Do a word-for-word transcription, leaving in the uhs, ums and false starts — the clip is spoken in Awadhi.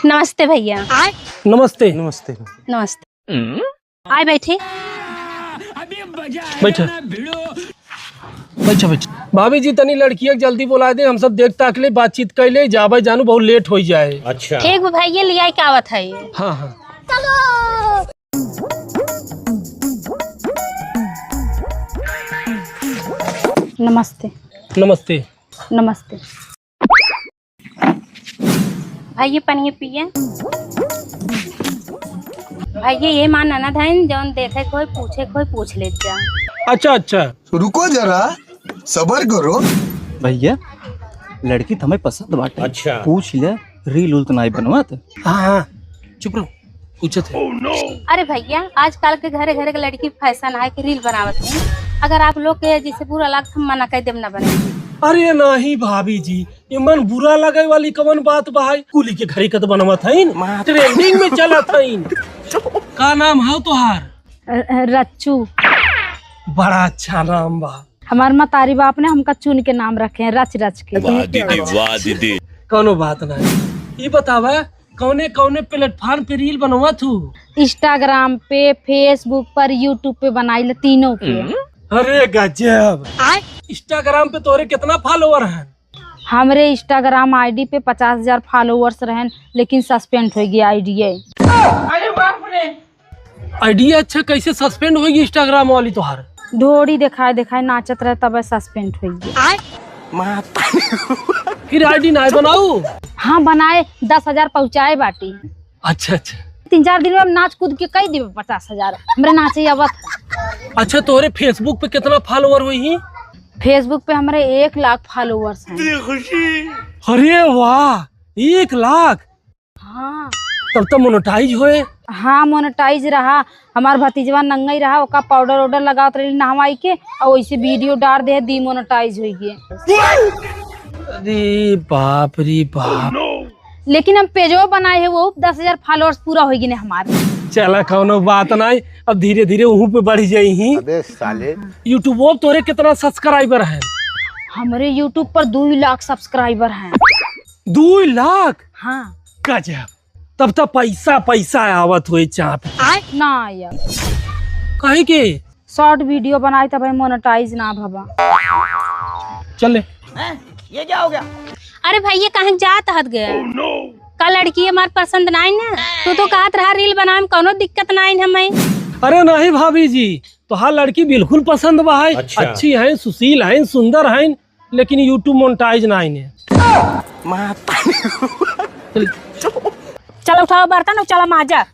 नमस्ते भैया। नमस्ते। नमस्ते। नमस्ते। आए बैठे। बैठा। बैठा, बैठा। भाभी जी, तनी लड़किया के जल्दी बोलाइ दे, हम सब देख ताक ले, बातचीत कइ ले, जाबे जानू, बहुत लेट होइ जाए। अच्छा। एक भैया लियाइ के आवत है। हाँ, हाँ। नमस्ते। नमस्ते। नमस्ते। भैया पनिया पिया। भैया ये मान ननद हइन, जौन देखे के होई, पूछे के होई, पूछ लेत जा। अच्छा, अच्छा। रुको जरा, सबर करो। भैया, लड़की त हमें पसंद बाटे। अच्छा। पूछ ले, रील उल त नाई बनवत। हाँ, हाँ, चुप रहो, पूछत है। अरे भैया, आजकल के घरे घरे के लड़की फैशन है कि रील बनावत है। अगर आप लोग के जैसे बुरा लागत, हम मना कर देब, ना बनाई। अरे नहीं भाभी जी, ये मन बुरा लगे वाली कवन बात बा है? कुली के घरे के त बनवत हइन, ट्रेंडिंग में चलत हइन। का नाम है तोहार? र-, रच्चू। बड़ा अच्छा नाम बा। हमार मतारी बाप ने हमका चुन के नाम रखे हैं, रच रच के। वाह दीदी, वाह दीदी। कौनो बात ना। ई बतावा, कौने कौने प्लेटफॉर्म पे रील बनवा तू? Instagram पे, Facebook पर, YouTube पे बनाई ले, तीनों पे। अरे गजब। Instagram पे तोरे कितना फॉलोअर हैं? हमरे Instagram आईडी पे पचास हजार फॉलोअर्स रहन, लेकिन सस्पेंड होइ गई आईडी। अरे बाप रे। आईडी अच्छा कैसे सस्पेंड होइ गई Instagram वाली तोहार? ढोड़ी देखाए देखाए नाचत रहे, तब सस्पेंड होइ गई। फिर आईडी ना बनाऊ? हाँ बनाए, दस हजार पहुँचाए बाटी। अच्छा, अच्छा। तीन चार दिन में हम नाच कूद के कई देबे पचास हजार, हमरे नाचे आवत है। अच्छा, तोहरे Facebook पे कितना फॉलोअर हुई ही? Facebook पे हमरे एक लाख फॉलोअर्स हैं। अरे वाह, एक लाख? हाँ। तब तो मोनेटाइज होए। हाँ, मोनेटाइज रहा। हमार भतीजवा नंगई रहा, ओका पाउडर वाउडर लगावत रही नहवाई के, और वैसे वीडियो डार दे, डीमोनेटाइज होइ गए। अरे बाप रे बाप। लेकिन हम पेजो बनाए हैं, वो दस हजार फॉलोअर्स पूरा होइ गए हमारे। चला, कौनो बात नहीं, अब धीरे धीरे वहू पे बढ़ जाई ही। अबे साले। YouTube तोरे कितना सब्सक्राइबर हैं? हमरे YouTube पर दो लाख सब्सक्राइबर हैं। दो लाख? हाँ। गजब। तब तो पैसा पैसा आवत होए चाप। ना आया। काहे के? शॉर्ट वीडियो बनाई तब मोनेटाइज ना भवा। चल ले। हैं? ये क्या हो गया? अरे भैया, कहाँ जात हत गए? का लड़की हमार पसंद नाई ना? तू तो कहत रहा रील बनाए में कौनो दिक्कत नाई हमें। अरे नहीं भाभी जी, तोहार लड़की बिल्कुल पसंद बा है। अच्छा। अच्छी है, सुशील है, सुंदर है, लेकिन YouTube मोनेटाइज नाई ने। चल उठाओ बर्तन और चला माजा।